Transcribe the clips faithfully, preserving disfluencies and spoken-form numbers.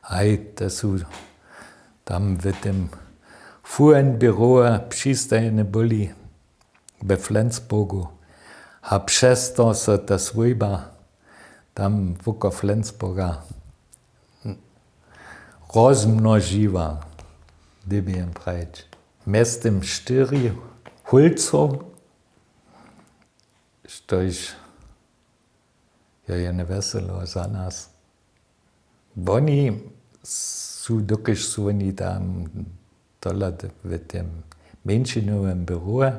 Haj, te su tam w tym Fuenbüroje přistajene byli we Flensburgu. A přez to so ta swójba tam woko Flensburga rozmnožiła, dyrbi jen prajić. Mjeztym štyri hólcow, štož jo je njewjeselo za nas. Woni su, dokelž su woni tam tola w tym mjeńšinowym běroje,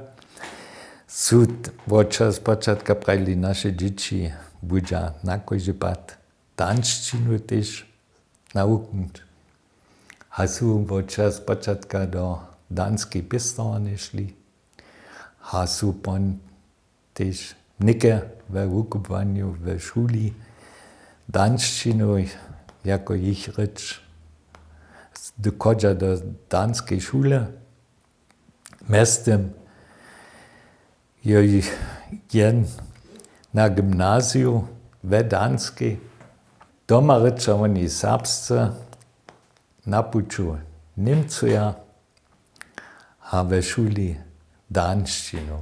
su wot spočatka prajili, naše dźěći budźa na kóždy pad danšćinu tež nawuknyć. A su wot spočatka do danskej pěstowarnje šli. A su pon tež něke we wukubłanju we šuli danšćinu jako jich rěč dochodźa do danskej šule. Mjeztym jo jich jen na gymnaziju we Danskej. Doma rěča woni serbsce, na puću Němcuja a we šuli danšćinu.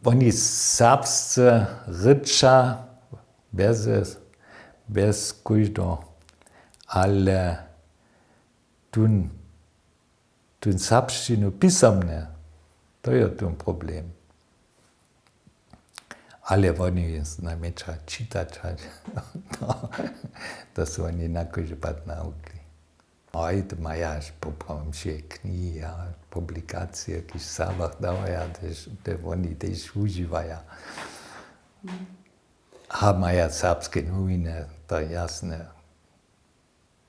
Woni serbsce rěča bjez, bjez kóždeho, ale tón, tón serbšćinu pisomnje, to je tón problem. Ale woni najmjenša čitać, to, to su woni na kóždy pad nawukli. Hoj, to maja, poprawom, wšě knihi a publikacije, kiž w Serbach dawaja, tež, te woni tež wužiwaja. A maja serbske nowiny, to je jasne.